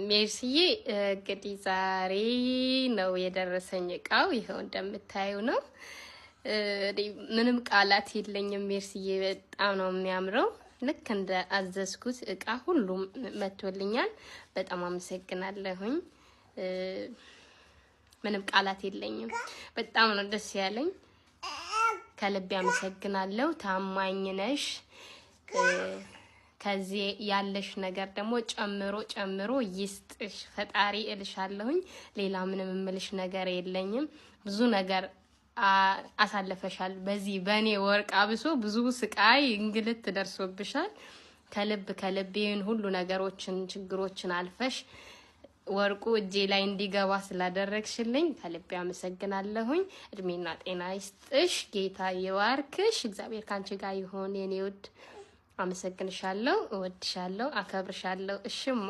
ሜርስዬ እንግዲህ ዛሬ ነው የደረሰኝ እቃው። ይኸው እንደምታዩ ነው። ምንም ቃላት የለኝም። ሜርስዬ በጣም ነው የሚያምረው። ልክ እንደ አዘዝኩት እቃ ሁሉም መጥቶልኛል። በጣም አመሰግናለሁኝ። ምንም ቃላት የለኝም። በጣም ነው ደስ ያለኝ። ከልቤ አመሰግናለሁ። ታማኝ ነሽ። ከዚህ ያለሽ ነገር ደግሞ ጨምሮ ጨምሮ ይስጥሽ ፈጣሪ እልሻለሁኝ። ሌላ ምንም እምልሽ ነገር የለኝም። ብዙ ነገር አሳልፈሻል። በዚህ በእኔ ወርቅ አብሶ ብዙ ስቃይ እንግልት ደርሶብሻል። ከልብ ከልብ ይህን ሁሉ ነገሮችን ችግሮችን አልፈሽ ወርቁ እጄ ላይ እንዲገባ ስላደረግሽልኝ ከልቤ አመሰግናለሁኝ። እድሜና ጤና ይስጥሽ፣ ጌታ ይባርክሽ፣ እግዚአብሔር ካንቺ ጋር ይሁን የኔ ውድ። አመሰግንሻለሁ፣ እወድሻለሁ፣ አከብርሻለሁ። እሽማ።